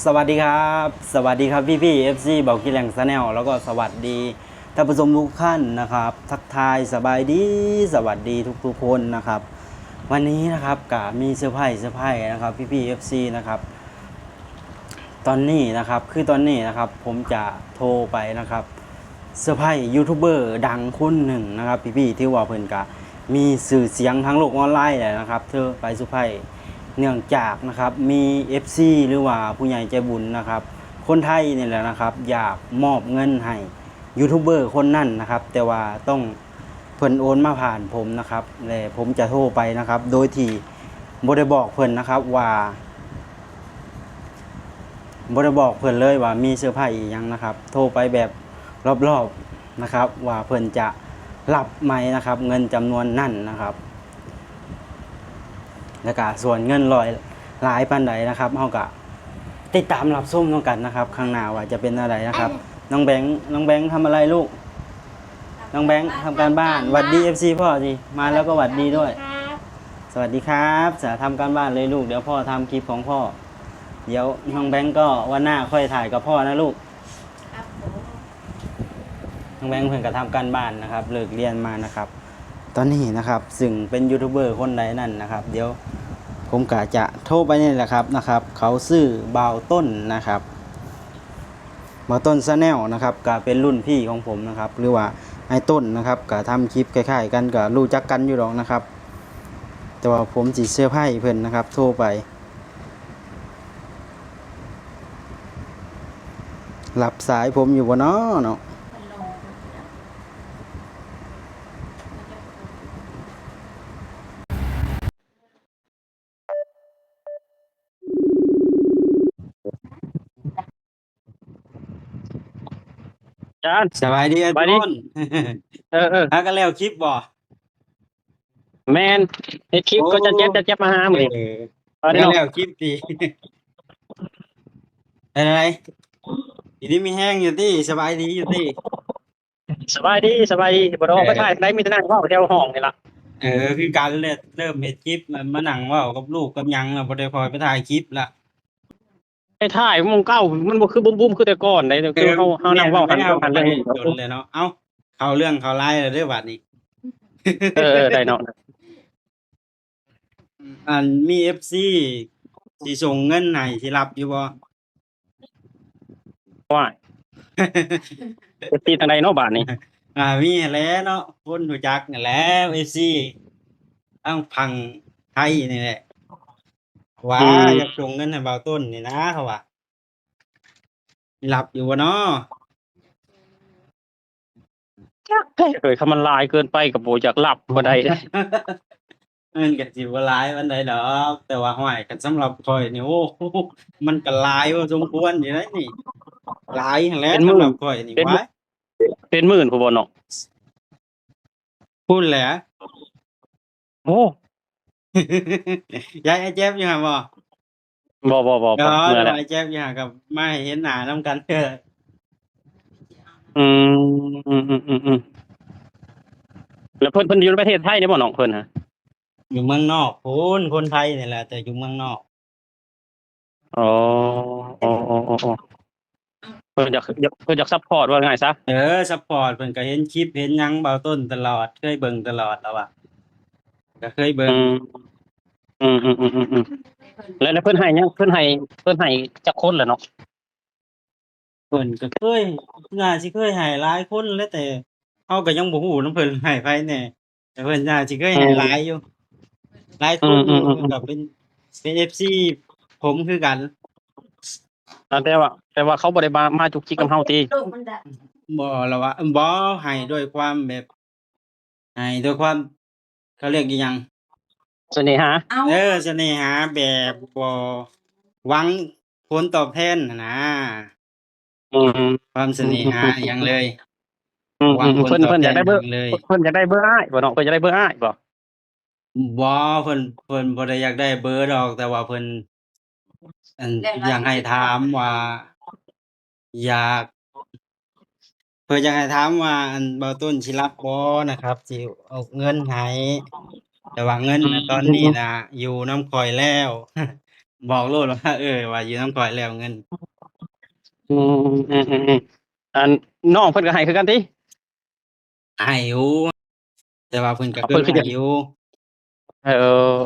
สวัสดีครับ สวัสดีครับพี่ๆ เอฟซี บ่าวขี้แหล่ง Channel แล้วก็สวัสดีท่านผู้ชมทุกท่านนะครับ ทักทายสบายดี สวัสดีทุกๆคนนะครับ วันนี้นะครับก็มีเซอร์ไพรส์ เซอร์ไพรส์นะครับ พี่ๆ เอฟซี นะครับ ตอนนี้นะครับ คือตอนนี้นะครับ ผมจะโทรไปนะครับ เซอร์ไพรส์ยูทูบเบอร์ดังคนหนึ่งนะครับ พี่ๆ ถือว่าเพิ่นก็มีชื่อเสียงทางโลกออนไลน์แล้วนะครับ เซอร์ไพรส์ เซอร์ไพรส์ เนื่องจากนะครับ มีเอฟซี หรือว่าผู้ใหญ่ใจบุญนะครับ คนไทยนี่แหละนะครับ อยากมอบเงินให้ยูทูบเบอร์คนนั้นนะครับ แต่ว่าต้อง เพิ่นโอนมาผ่านผมนะครับ และผมจะโทรไปนะครับ โดยที่บ่ได้บอกเพิ่นนะครับว่า บ่ได้บอกเพิ่นเลยว่ามีเซอร์ไพรส์อีหยังนะครับ โทรไปแบบรอบๆ นะครับ ว่าเพิ่นจะรับไหมนะครับ เงินจำนวนนั้นนะครับ แล้วก็ส่วนเงินร้อยหลายปานใดนะครับ เฮาก็ติดตามรับชมนำกันนะครับ ข้างหน้าว่าจะเป็นแนวใดนะครับ น้องแบงค์ น้องแบงค์ทำอะไรลูก น้องแบงค์ทำการบ้าน หวัดดี เอฟซี พ่อสิ มาแล้วก็หวัดดีด้วย สวัสดีครับ สาทำการบ้านเลยลูก เดี๋ยวพ่อทำคลิปของพ่อ เดี๋ยวน้องแบงค์ก็วันหน้าค่อยถ่ายกับพ่อนะลูก ครับผม น้องแบงค์เพิ่นก็ทำการบ้านนะครับ เลิกเรียนมานะครับ ตอนนี้นะครับ ซึ่งเป็นยูทูบเบอร์คนใดนั่นนะครับ เดี๋ยวผมก็จะโทรไปนี่แหละครับ นะครับ เขาชื่อบ่าวต้นนะครับ บ่าวต้น Channel นะครับ ก็เป็นรุ่นพี่ของผมนะครับ หรือว่าอ้ายต้นนะครับ ก็ทำคลิปคล้ายๆ กัน ก็รู้จักกันอยู่ดอกนะครับ แต่ว่าผมสิเซอร์ไพรส์เพิ่นนะครับ โทรไป รับสายผมอยู่บ่น้อเนาะ อาจารย์ สบายดี สบายดี อ้ายต้น เออๆ หากันแล้วคลิปบ่ แม่น เฮ็ดคลิป โอ้ ก็จะแจ๊บ จะแจ๊บมาหามื้อนี้ เออ ตอนนี้ แล้ว เนาะ แล้วคลิปติ เป็นอะไร อยู่ดีมีแฮงอยู่ติ สบายดีอยู่ติ สบายดี สบายดี บ่ได้ออกไป เออ ถ่ายไส มีแต่นั่งเว้าแถวห้องนี่ล่ะ เออ คือกันแหละ เริ่มเฮ็ดคลิป มานั่งเว้ากับลูกกับหยังแล้ว บ่ได้ค่อยไปถ่ายคลิปละ ไปถ่ายหม่องเก่า มันบ่คือบูมๆ คือแต่ก่อนได๋ คือเฮา เฮานั่งเว้ากัน เรื่องนั้นเรื่องนี้ โดนแล้วเนาะ เอ้า เข้าเรื่องเข้าราวแล้วเด้อบาดนี้ เออๆ ได้เนาะ อัน มีเอฟซีสิส่งเงินให้ สิรับอยู่บ่ ว้าย เอฟซีทางใดเนาะบาดนี้ อ่า มีหั้นแหละเนาะ คนรู้จักนั่นแหละ เอฟซีทางฝั่งไทยนี่แหละ ว่า อืม อยากส่งเงินให้บ่าวต้นนี่นะ เขาว่า รับอยู่บ่น้อ จักแท้เอ้ย คันมันหลายเกินไปก็บ่อยากรับบ่ได้ มันก็สิบ่หลายปานใดดอก แต่ว่า ห้วย คันสำหรับข้อยนี่ โอ้ มันก็หลายพอสมควรอยู่เด้นี่ หลายหั้นแหละ เป็นหมื่น สำหรับข้อยนี่ เป็นหมื่น ว้าย เป็นหมื่นพุ้นบ่น้อง พุ้นแหละ โอ้ ยาย ไอ้แจ๊บอยู่หั่นบ่ บ่ บ่ บ่ อ๋อ บ่ เมื่อแล้ว ไอ้แจ๊บอยู่หั่น ก็มาให้เห็นหน้านำกันเด้อ อืม อืม แล้วเพิ่น เพิ่นอยู่ประเทศไทยนี่บ่น้องเพิ่นฮะ อยู่เมืองนอกพุ้น คนไทยนี่แหละ แต่อยู่เมืองนอก อ๋อ อ๋อ เพิ่นอยาก อยาก เพิ่นอยากซัปพอร์ต ว่าง่ายซะ เออ ซัปพอร์ต เพิ่นก็เห็นคลิปเห็นหยังบ่าวต้นตลอด เคยเบิ่งตลอดแล้วว่า ก็เคยเบิ่ง อืม อืม แล้ว แล้วเพิ่นให้หยัง เพิ่นให้ เพิ่นให้จักคนล่ะเนาะ เพิ่นก็เคย น่าสิเคยให้หลายคนแหละ แต่เฮาก็ยังบ่ฮู้นำเพิ่นให้ไผแน่ แต่เพิ่นน่าสิเคยให้ อืม หลายอยู่ หลายคนอยู่ อืม อืม อืม ก็เป็น เป็นเอฟซีผมคือกัน อ่า แต่ว่า แต่ว่าเขาบ่ได้มา มาจุกจิกนำเฮาติ บ่ล่ะวะ บ่ ให้ด้วยความแบบ ให้ด้วยความ เขาเรียกอีหยัง เสน่หา เออ เสน่หาแบบบ่หวังผลตอบแทนหั้นนะ อืม ความเสน่หา อืม อืม อืม หยังเลย อืม บ่หวัง อืม ผลตอบแทนหยังเลย เพิ่น เพิ่นอยากได้เบอร์ เพิ่นอยากได้เบอร์อ้ายบ่น้อง เพิ่นอยากได้เบอร์อ้ายบ่ บ่ เพิ่น เพิ่นบ่ได้อยากได้เบอร์ดอก แต่ว่าเพิ่น อัน อยากให้ถามว่า อยาก เพิ่นอยากให้ถามว่า อัน บ่าวต้นสิรับบ่นะครับ สิเอาเงินให้ แต่ว่าเงินน่ะ อืม ตอนนี้น่ะ อยู่นำข้อยแล้ว ບອກໂລດວ່າ ເອີ ວ່າຢູ່ນຳຂ້ອຍແລ້ວເງິນ. ອືມ ອືມ ອືມ ອືມ ອັນ ນ້ອງເພິ່ນກໍໃຫ້ຄືກັນຕິ? ໃຫ້ຢູ່ ແຕ່ວ່າເພິ່ນກໍ ເພິ່ນກໍໃຫ້ຢູ່. ເອີ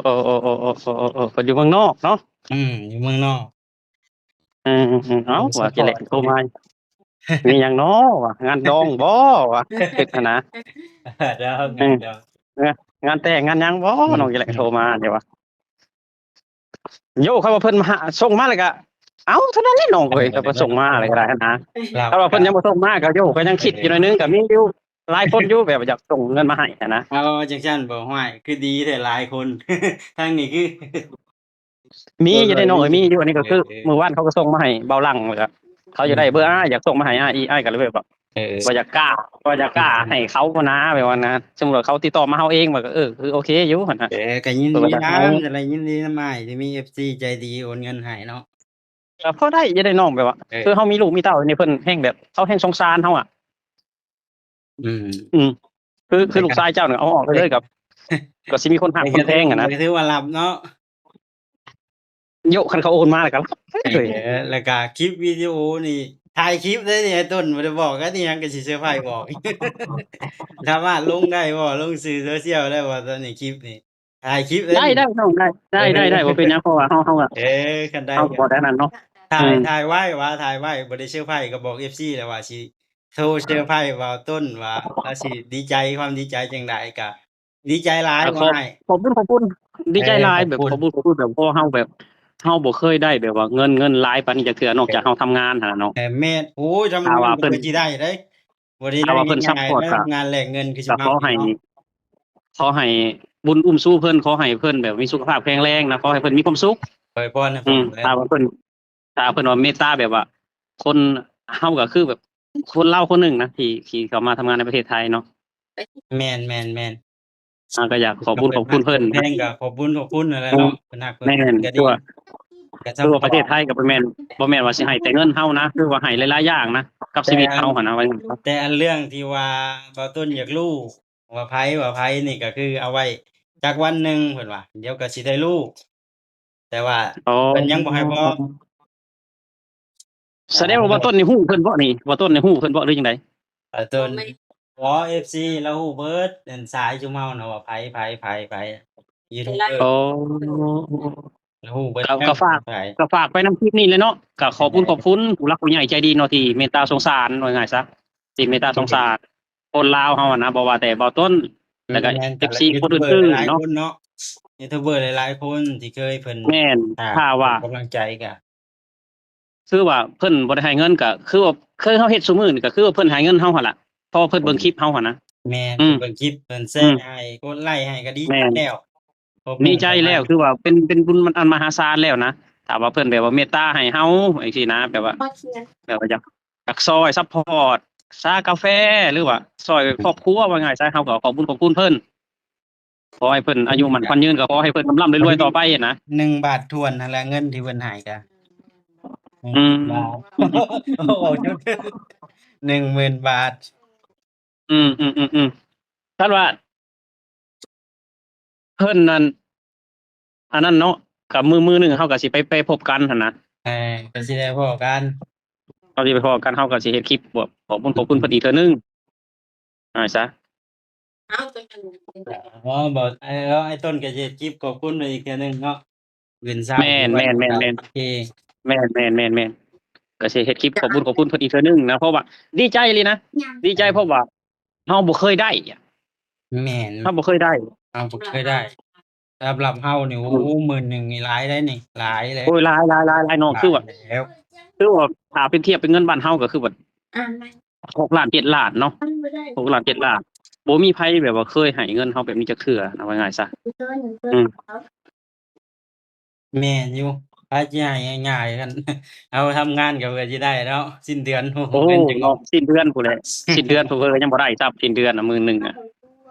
ເອີ ເພິ່ນຢູ່ເມືອງນອກເນາະ. ອືມ ຢູ່ເມືອງນອກ. ອືມ ເອົ້າ ວ່າຊິແຫຼະໂທມາ ມີຫຍັງເນາະ ວ່າງານດອງບໍ່ ວ່າຄິດຫັ້ນນະ. ເອີ ງານແຕ່ງງານຫຍັງບໍ່ ອືມ ນ້ອງຊິແຫຼະໂທມາ ເດ້ວ່າ. ໂຢ ຄັນວ່າເພິ່ນມາ ສົ່ງມາແລ້ວກະ ເອົາເທົ່ານັ້ນແຫຼະນ້ອງເອີຍ. ຄັນວ່າສົ່ງມາແລ້ວກະໄດ້ຫັ້ນນະ. ຄັນວ່າເພິ່ນຍັງບໍ່ສົ່ງມາກະ ໂຢ ກະຍັງຄິດຢູ່ໜ້ອຍໜຶ່ງ ກະມີຢູ່ຫຼາຍຄົນຢູ່ ແບບຢາກສົ່ງເງິນມາໃຫ້ຫັ້ນນະ. ເອົາຈັ່ງຊັ້ນບໍ່ ຫ້ວຍ ຄືດີແທ້ ຫຼາຍຄົນ ທາງນີ້ຄື ມີຢູ່ເດ້ນ້ອງເອີຍ ມີຢູ່. ອັນນີ້ກໍຄື ເອີ ເອີ ມື້ວານເຂົາກໍສົ່ງມາໃຫ້ເບົາຫຼັງ ແລ້ວກໍເຂົາຢາກໄດ້ເບີອ້າຍ ອືມ ຢາກສົ່ງມາໃຫ້ອ້າຍອີກ ອ້າຍກໍເລີຍແບບວ່າ ເອີ ບໍ່ຢາກກ້າ ບໍ່ຢາກກ້າໃຫ້ເຂົາຫັ້ນນະ ແບບວ່ານະ. ສົມມຸດວ່າເຂົາຕິດຕໍ່ມາເຮົາເອງ ມັນກໍ ເອີ ຄືໂອເຄຢູ່ຫັ້ນນະ. ເອີ ກໍຍິນດີນຳ ແຕ່ລະຍິນດີນຳອ້າຍທີ່ມີເອັຟຊີໃຈດີໂອນເງິນໃຫ້ເນາະ. ກໍພໍໄດ້ຢູ່ເດ້ນ້ອງ ແບບວ່າ ເອີ ຄືເຮົາມີລູກມີເຕົ້ານີ້ ເພິ່ນແຮງແບບ ເຂົາແຮງສົງສານເຮົາອະ. ອືມ ອືມ ຄື ຄືລູກຊາຍເຈົ້ານີ້ ເອົາອອກໄປເລີຍ ກໍ ກໍຊິມີຄົນຮັກຄົນແພງຫັ້ນນະ ກໍຖືວ່າຮັບເນາະ. ໂຢ ຄັນເຂົາໂອນມາແລ້ວກໍ ເອີ ແລ້ວກໍຄລິບວິດີໂອນີ້ ຖ່າຍຄລິບເດ້ນີ້ ອ້າຍຕົ້ນ ບໍ່ໄດ້ບອກກັນອີ່ຫຍັງ ກໍຊິເຊີໄພບອກ. ສາມາດລົງໄດ້ບໍ່ ລົງສື່ໂຊຊຽວໄດ້ບໍ່ ຕອນນີ້ຄລິບນີ້ ຖ່າຍຄລິບເດ້ ໄດ້ ໄດ້ນ້ອງ ໄດ້ ໄດ້ ໄດ້ ບໍ່ເປັນຫຍັງ ເພາະວ່າເຮົາ ເຮົາ ເອີ ຄັນໄດ້ ເຮົາກໍບໍ່ໄດ້ນັ້ນເນາະ. ຖ່າຍ ອືມ ຖ່າຍໄວ້ວ່າ ຖ່າຍໄວ້ ບໍ່ໄດ້ເຊີໄພ ກໍບອກເອັຟຊີແລ້ວວ່າຊິໂທເຊີໄພບ່າວຕົ້ນວ່າລາວຊິດີໃຈ ຄວາມດີໃຈຈັ່ງໃດ ກະ ດີໃຈຫຼາຍ ກໍຂອບ ຂອບຄຸນ ຂອບຄຸນ ດີໃຈຫຼາຍ ເອີ ຂອບ ແບບ ຂອບຄຸນ ຂອບຄຸນ ແບບ ເພາະເຮົາແບບ ເຮົາບໍ່ເຄີຍໄດ້ແບບວ່າເງິນ ເງິນຫຼາຍປານນີ້ຈັກເທື່ອ ນອກຈາກເຮົາທຳງານຫັ້ນນະເນາະ. ເອີ ແມ່ນ ໂອ້ຍ ທຳງານກໍຊິໄດ້ເດ້ ບໍ່ໄດ້ງ່າຍໆເດີ ງານແລກເງິນຄືຊິເອົາເນາະ. ກໍຂໍໃຫ້ ຂໍໃຫ້ບຸນອຸ້ມຊູເພິ່ນ ຂໍໃຫ້ເພິ່ນແບບມີສຸຂະພາບແຂງແຮງນະ ຂໍໃຫ້ເພິ່ນມີຄວາມສຸກ ອວຍພອນໃຫ້ເພິ່ນ. ຖ້າວ່າເພິ່ນ ຖ້າເພິ່ນວ່າເມດຕາແບບວ່າ ຄົນ ເຮົາກໍຄືແບບຄົນລາວຄົນໜຶ່ງນະ ທີ່ ທີ່ເຂົ້າມາທຳງານໃນປະເທດໄທເນາະ. ແມ່ນໆໆ ເຮົາກໍຢາກຂອບບຸນຂອບຄຸນເພິ່ນ ແມ່ນກໍຂອບບຸນຂອບຄຸນນັ້ນແຫຼະເນາະ ເພິ່ນຮັກເພິ່ນ ກໍດີ ຄືວ່າ ກໍ ຄືວ່າປະເທດໄທກໍບໍ່ແມ່ນ ບໍ່ແມ່ນວ່າຊິໃຫ້ແຕ່ເງິນເຮົານະ ຄືວ່າໃຫ້ຫຼາຍໆຢ່າງນະ ກັບຊີວິດເຮົາຫັ້ນນະ ວ່າຈັ່ງຊັ້ນ. ແຕ່ອັນເລື່ອງທີ່ວ່າບ່າວຕົ້ນຢາກຮູ້ ວ່າໃຜ ວ່າໃຜນີ້ກໍຄືເອົາໄວ້ຈັກວັນໜຶ່ງເພິ່ນວ່າ ດຽວກໍຊິໄດ້ຮູ້ ແຕ່ວ່າເພິ່ນຍັງບໍ່ໃຫ້ບອກ. ສະແດງວ່າບ່າວຕົ້ນນີ້ຮູ້ເພິ່ນເບາະນີ້ ບ່າວຕົ້ນນີ້ຮູ້ເພິ່ນເບາະ ຫຼືຈັ່ງໃດ? ບ່າວຕົ້ນ ບໍ່ ເອັຟຊີລາວຮູ້ເບິດ ອັນສາຍຊຸມເຮົານະວ່າໃຜ ໃຜ ໃຜ ໃຜ ຢູທູບເບີ. ໂອ້ ລາວຮູ້ເບິດ ກໍ ກໍຝາກ ກໍຝາກໄປນຳຄລິບນີ້ແຫຼະເນາະ ກໍຂອບຄຸນຂອບຄຸນຜູ້ຫຼັກຜູ້ໃຫຍ່ໃຈດີເນາະ ທີ່ເມດຕາສົງສານ ວ່າງ່າຍຊະ ທີ່ເມດຕາສົງສານຄົນລາວເຮົາຫັ້ນນະ ບໍ່ວ່າແຕ່ບ່າວຕົ້ນ ແລ້ວກໍ ແມ່ນໆ ເອັຟຊີຄົນອື່ນໆເນາະ ຢູທູບເບີຫຼາຍໆຄົນທີ່ເຄີຍເພິ່ນ ແມ່ນ ຖ້າວ່າໃຫ້ກຳລັງໃຈກໍ ຄືວ່າເພິ່ນບໍ່ໄດ້ໃຫ້ເງິນ ກໍຄືວ່າ ຄືເຮົາເຮັດຊຸມື້ນີ້ ກໍຄືວ່າເພິ່ນໃຫ້ເງິນເຮົາຫັ້ນລະ ເພາະວ່າເພິ່ນເບິ່ງຄລິບເຮົາຫັ້ນນະ. ແມ່ນ ອືມ ເບິ່ງຄລິບ ເພິ່ນແຊ ອືມ ໃຫ້ ກົດໄລ້ໃຫ້ ກໍດີ ແມ່ນ ແລ້ວ ດີໃຈແລ້ວ ຄືວ່າເປັນ ເປັນບຸນອັນມະຫາສານແລ້ວນະ ຖ້າວ່າເພິ່ນແບບວ່າເມດຕາໃຫ້ເຮົາຈັ່ງຊີ້ນະ ແບບວ່າ ແບບວ່າຢາກ ຢາກຊ່ອຍຊັບພອດຊາກາແຟ ຫຼືວ່າຊ່ອຍຄອບຄົວ ວ່າງ່າຍຊະ ເຮົາກໍຂອບບຸນຂອບຄຸນເພິ່ນ ຂໍໃຫ້ເພິ່ນອາຍຸໝັ້ນຂວັນຍືນ ກໍຂໍໃຫ້ເພິ່ນລ່ຳໆລວຍໆຕໍ່ໄປຫັ້ນນະ. ໜຶ່ງບາດຖ້ວນຫັ້ນແຫຼະ ເງິນທີ່ເພິ່ນໃຫ້ກະ ອືມ ໜຶ່ງໝື່ນບາດ ອືມໆໆໆ ຄັນວ່າ ເພິ່ນນັ້ນ ອັນນັ້ນເນາະ ກໍມື້ ມື້ໜຶ່ງເຮົາກໍຊິໄປ ໄປພົບກັນຫັ້ນນະ. ເອີ ກໍຊິໄດ້ພໍ້ກັນ ເຮົາຊິໄປພໍ້ກັນ ເຮົາກໍຊິເຮັດຄລິບບອກ ຂອບບຸນຂອບຄຸນເພິ່ນອີກເທື່ອໜຶ່ງ ອາ ຊະ. ອໍ ບໍ່ ເອີ ອ້າຍຕົ້ນກໍຊິເຮັດຄລິບຂອບຄຸນເພິ່ນອີກເທື່ອໜຶ່ງເນາະ. ເປັນຊາວ ແມ່ນໆໆໆ ໂອເຄ ແມ່ນໆໆໆ ກໍຊິເຮັດຄລິບຂອບບຸນຂອບຄຸນເພິ່ນອີກເທື່ອໜຶ່ງນະ ເພາະວ່າດີໃຈອີ່ຫຼີນະ ດີໃຈ ເພາະວ່າເຮົາບໍ່ເຄີຍໄດ້ອະ. ແມ່ນ ເຮົາບໍ່ເຄີຍໄດ້ ເຮົາບໍ່ເຄີຍໄດ້. ສຳລັບເຮົານີ້ ໂອ້ ອືມ ໝື່ນໜຶ່ງນີ້ຫຼາຍໄດ໋ນີ້ ຫຼາຍເລີຍ. ໂອ້ຍ ຫຼາຍໆໆໆ ນ້ອງ ຄືວ່າ ຄືວ່າຖ້າເປັນທຽບເປັນເງິນບ້ານເຮົາກໍຄືວ່າ ຫົກລ້ານເຈັດລ້ານເນາະ ຫົກລ້ານເຈັດລ້ານ ບໍ່ມີໃຜແບບວ່າເຄີຍໃຫ້ເງິນເຮົາແບບນີ້ຈັກເທື່ອນະ ວ່າງ່າຍຊະ. ອືມ ແມ່ນຢູ່ ໃຜຊິໃຫ້ງ່າຍໆ ຄັນເຮົາທຳງານກໍເພື່ອຊິໄດ້ເນາະ ສິ້ນເດືອນ ໂອ້ ເງິນຈະງົບ ເນາະ ສິ້ນເດືອນພຸ້ນແຫຼະ ສິ້ນເດືອນເຜີໆຍັງບໍ່ໄດ້ຊ້ຳ ສິ້ນເດືອນນະ ໝື່ນໜຶ່ງນະ.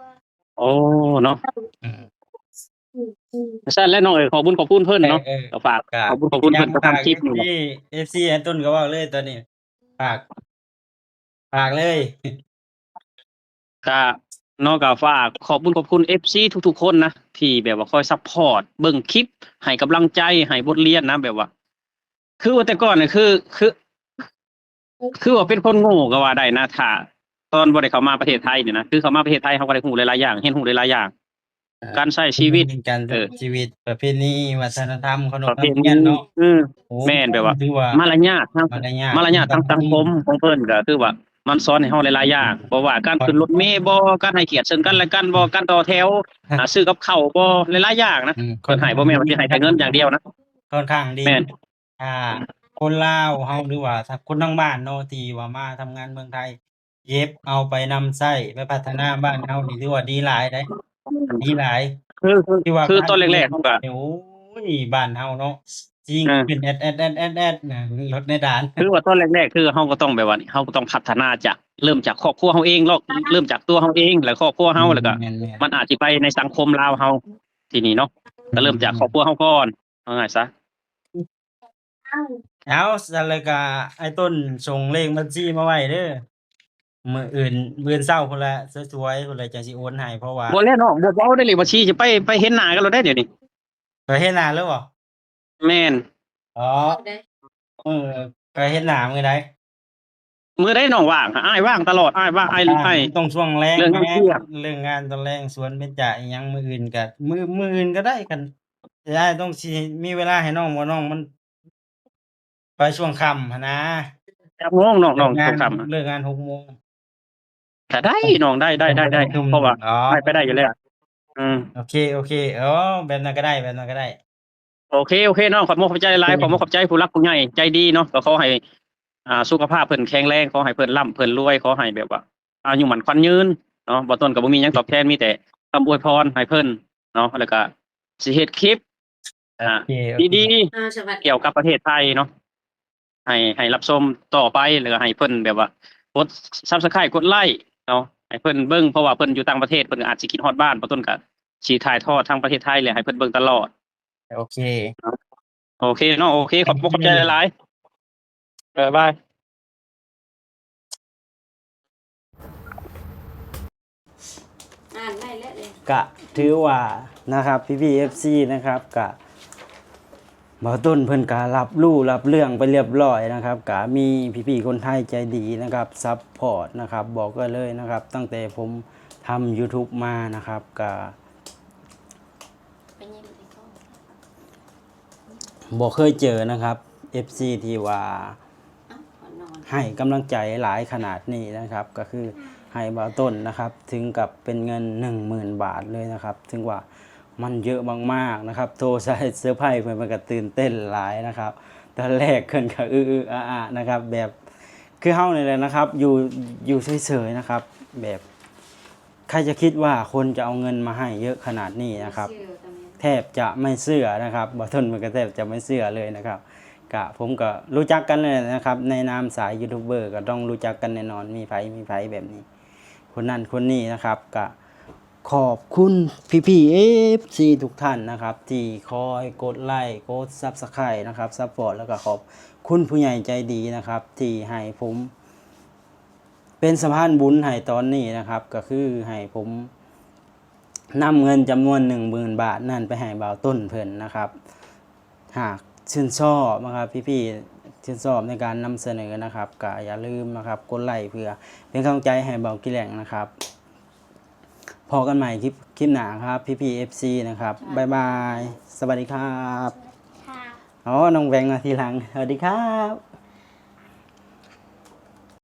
ໂອ້ ເນາະ ອືມ ຊັ້ນແຫຼະນ້ອງເອີຍ ຂອບບຸນຂອບຄຸນເພິ່ນເນາະ ເອີ ກໍຝາກ ກໍຂອບບຸນຂອບຄຸນເພິ່ນ ກໍທຳຄລິບນີ້ແຫຼະ. ເອັຟຊີ ເອັຟຊີ ອັນຕົ້ນກໍເວົ້າເລີຍຕອນນີ້ ຝາກ ຝາກເລີຍ ກະ ເນາະ ກໍຝາກຂອບບຸນຂອບຄຸນເອັຟຊີທຸກໆຄົນນະ ທີ່ແບບວ່າຄອຍຊັບພອດ ເບິ່ງຄລິບ ໃຫ້ກຳລັງໃຈ ໃຫ້ບົດຮຽນນະ ແບບວ່າ ຄືວ່າແຕ່ກ່ອນນີ້ ຄື ຄື ຄືວ່າເປັນຄົນໂງ່ກໍວ່າໄດ້ນະ ຖ້າຕອນບໍ່ໄດ້ເຂົ້າມາປະເທດໄທນີ້ນະ ຄືເຂົ້າມາປະເທດໄທ ເຮົາກໍໄດ້ຮູ້ຫຼາຍໆຢ່າງ ຮຽນຮູ້ຫຼາຍໆຢ່າງ ເອີ ການໃຊ້ຊີວິດ ການ ເອີ ໃຊ້ຊີວິດ ປະເພນີ ວັດທະນະທຳ ຂະໜົບ ປະເພນີ ຂອງເຮົາເນາະ ເອີ ໂອ້ ແມ່ນ ແບບວ່າ ຖືວ່າ ມາລະຍາດທາງ ມາລະຍາດ ມາລະຍາດທາງສັງຄົມຂອງເພິ່ນ ກໍຄືວ່າມັນສອນໃຫ້ເຮົາຫຼາຍໆຢ່າງ ບໍ່ວ່າການຂຶ້ນລົດເມບໍ ການໃຫ້ກຽດເຊິ່ງກັນແລະກັນບໍ ການຕໍ່ແຖວ ອ່າ ຊື້ກັບເຂົ້າບໍ ຫຼາຍໆຢ່າງນະ ອືມ ເພິ່ນໃຫ້ ບໍ່ແມ່ນວ່າຊິໃຫ້ແຕ່ເງິນຢ່າງດຽວນະ ຂ້ອນຂ້າງດີ ແມ່ນ ຖ້າຄົນລາວເຮົາ ຫຼືວ່າຖ້າຄົນທາງບ້ານເນາະ ທີ່ວ່າມາທຳງານເມືອງໄທ ເກັບເອົາໄປນຳໃຊ້ ໄປພັດທະນາບ້ານເຮົານີ້ ຖືວ່າດີຫຼາຍເດ້ ອືມ ດີຫຼາຍ ຄື ຄື ທີ່ວ່າ ຄືຕອນແລກໆ ເຮົາກໍ ໂອ້ຍ ບ້ານເຮົາເນາະ ຊິງ ເອີ ຂຶ້ນແອດໆໆໆ ນະ ລົດໃນດ່ານ ຄືວ່າຕອນແລກໆ ຄືເຮົາກໍຕ້ອງແບບວ່າ ເຮົາກໍຕ້ອງພັດທະນາຈາກ ເລີ່ມຈາກຄອບຄົວເຮົາເອງເນາະ ເລີ່ມຈາກຕົວເຮົາເອງ ແລະ ຄອບຄົວເຮົາ ອືມ ແລ້ວກໍ ແມ່ນໆ ມັນອາດຊິໄປໃນສັງຄົມລາວເຮົາ ທີນີ້ເນາະ ອືມ ກໍເລີ່ມຈາກຄອບຄົວເຮົາກ່ອນ ເອົາງ່າຍຊະ ເອົາ ຊັ້ນແລ້ວກະອ້າຍຕົ້ນສົ່ງເລກບັນຊີມາໄວ້ເດີ ມື້ອື່ນ ມື້ອື່ນເຊົ້າພຸ້ນລະ ສວຍໆ ພຸ້ນລະ ຈັ່ງຊິໂອນໃຫ້ ເພາະວ່າ ບໍ່ແລ້ວເນາະ ບໍ່ເວົ້າໄດ້ເລກບັນຊີ ຊິໄປ ໄປເຫັນໜ້າກັນໂລດໄດ໋ ດຽວນີ້ ໄປເຫັນໜ້າເລີຍບໍ່? ແມ່ນ ອໍ ເອີ ໄປເຫັນໜ້າມື້ໃດ? ມື້ໃດນ້ອງວ່າງ? ອ້າຍວ່າງຕະຫຼອດ ອ້າຍວ່າງ ອ້າຍ ອ້າຍ ຕ້ອງຊ່ວງແລງ ເລື່ອງງານວຽກ ເລື່ອງງານຕອນແລງ ສວນເບັນຈາອີ່ຫຍັງ ມື້ອື່ນກະ ມື້ ມື້ອື່ນກໍໄດ້ ຄັນ ອ້າຍຕ້ອງຊິມີເວລາໃຫ້ນ້ອງບໍ່? ນ້ອງມັນໄປຊ່ວງຄ່ຳຫັ້ນນາ ຈັກໂມງນ້ອງ? ເລີກງານ ຊ່ວງຄ່ຳ ເລີກງານຫົກໂມງ ກໍໄດ້ນ້ອງ ໄດ້ ໄດ້ ໄດ້ ເພາະວ່າອ້າຍໄປໄດ້ຢູ່ແລ້ວ ອືມ ໂອເຄ ໂອເຄ ເອີ ແບບນັ້ນກໍໄດ້ ແບບນັ້ນກໍໄດ້ ໂອເຄ ໂອເຄນ້ອງ ຂອບມຸກຂອບໃຈຫຼາຍ ຂອບມຸກຂອບໃຈຜູ້ຫຼັກຜູ້ໃຫຍ່ໃຈດີເນາະ ກໍຂໍໃຫ້ ອ່າ ສຸຂະພາບເພິ່ນແຂງແຮງ ຂໍໃຫ້ເພິ່ນລ່ຳເພິ່ນລວຍ ຂໍໃຫ້ແບບວ່າອາຍຸໝັ້ນຂວັນຍືນເນາະ ບ່າວຕົ້ນກໍບໍ່ມີຫຍັງຕອບແທນ ມີແຕ່ຄຳອວຍພອນໃຫ້ເພິ່ນເນາະ ແລ້ວກໍຊິເຮັດຄລິບ ອ່າ ໂອເຄ ໂອເຄ ດີໆ ອ່າ ສະຫວັດດີ ກ່ຽວກັບປະເທດໄທເນາະ ໃຫ້ ໃຫ້ຮັບຊົມຕໍ່ໄປ ແລ້ວກໍໃຫ້ເພິ່ນແບບວ່າກົດ Subscribe ກົດໄລ້ເນາະ ໃຫ້ເພິ່ນເບິ່ງ ເພາະວ່າເພິ່ນຢູ່ຕ່າງປະເທດ ເພິ່ນກໍອາດຊິຄິດຮອດບ້ານ ບ່າວຕົ້ນກໍຊິຖ່າຍທອດທາງປະເທດໄທ ແລະ ໃຫ້ເພິ່ນເບິ່ງຕະຫຼອດ ໂອເຄ ໂອເຄເນາະ ໂອເຄ ຂອບ ຂອບໃຈຫຼາຍໆ ບາຍບາຍ. ອ່ານໄດ້ແລ້ວເດ້ ກະຖືວ່ານະຄັບ ພີ່ໆ ເອັຟຊີ ນະຄັບ ກະບ່າວຕົ້ນເພິ່ນກະຮັບຮູ້ຮັບເລື່ອງໄປລຽບລ້ອຍນະຄັບ ກະມີພີ່ໆ ຄົນໄທໃຈດີນະຄັບ ຊັບພອດນະຄັບ ບອກໄວ້ເລີຍນະຄັບ ຕັ້ງແຕ່ຜົມທຳ YouTube ມານະຄັບ ກະ ບໍ່ເຄີຍເຈີນະຄັບ ເອັຟຊີ ທີ່ວ່າໃຫ້ກຳລັງໃຈຫຼາຍຂະໜາດນີ້ນະຄັບ ກໍຄືໃຫ້ບ່າວຕົ້ນນະຄັບ ເຖິງກັບເປັນເງິນໜຶ່ງໝື່ນບາດເລີຍນະຄັບ ເຖິງວ່າມັນເຍອະມາກໆນະຄັບ ໂທໃສ່ເຊີໄພຣສ໌ເພິ່ນ ເພິ່ນກໍຕື່ນເຕັ້ນຫຼາຍນະຄັບ ຕອນແລກເພິ່ນກໍອຶໆອາໆນະຄັບ ແບບຄືເຮົານີ້ແຫຼະນະຄັບ ຢູ່ ຢູ່ເສີຍໆນະຄັບ ແບບ ໃຄຈະຄິດວ່າຄົນຈະເອົາເງິນມາໃຫ້ເຍອະຂະໜາດນີ້ນະຄັບ ແທບຈະໄມ່ເຊື່ອນະຄັບ ບ່າວຕົ້ນເພິ່ນກໍແທບຈະໄມ່ເຊື່ອເລີຍນະຄັບ ກະ ຜົມກໍຮູ້ຈັກກັນແຫຼະນະຄັບ ໃນນາມສາຍຢູທູບເບີກໍຕ້ອງຮູ້ຈັກກັນແນ່ນອນ ມີໃຜ ມີໃຜແບບນີ້ ຄົນນັ້ນຄົນນີ້ນະຄັບ ກະຂອບຄຸນພີ່ໆ ເອັຟຊີ ທຸກທ່ານນະຄັບ ທີ່ຄອຍກົດໄລ້ ກົດ Subscribe ນະຄັບ ຊັບພອດ ແລ້ວກໍຂອບຄຸນຜູ້ໃຫຍ່ໃຈດີນະຄັບ ທີ່ໃຫ້ຜົມ ເປັນສະພານບຸນໃຫ້ຕອນນີ້ນະຄັບ ກໍຄືໃຫ້ຜົມນຳເງິນຈຳນວນໜຶ່ງໝື່ນບາດນັ້ນໄປໃຫ້ບ່າວຕົ້ນເພິ່ນນະຄັບ ຫາກຊື່ນຊອບນະຄັບ ພີ່ໆຊື່ນຊອບໃນການນຳສະເໜີນະຄັບ ກໍຢ່າລືມນະຄັບ ກົດໄລ້ເພື່ອເປັນກຳລັງໃຈໃຫ້ບ່າວກີແລັງນະຄັບ ພໍ້ກັນໃໝ່ຄລິບ ຄລິບໜ້າຄັບ ພີ່ໆ ເອັຟຊີ ນະຄັບ ບາຍບາຍ ສະຫວັດດີຄັບ ອໍ ນ້ອງແບງມາທີຫຼັງ ສະຫວັດດີຄັບ.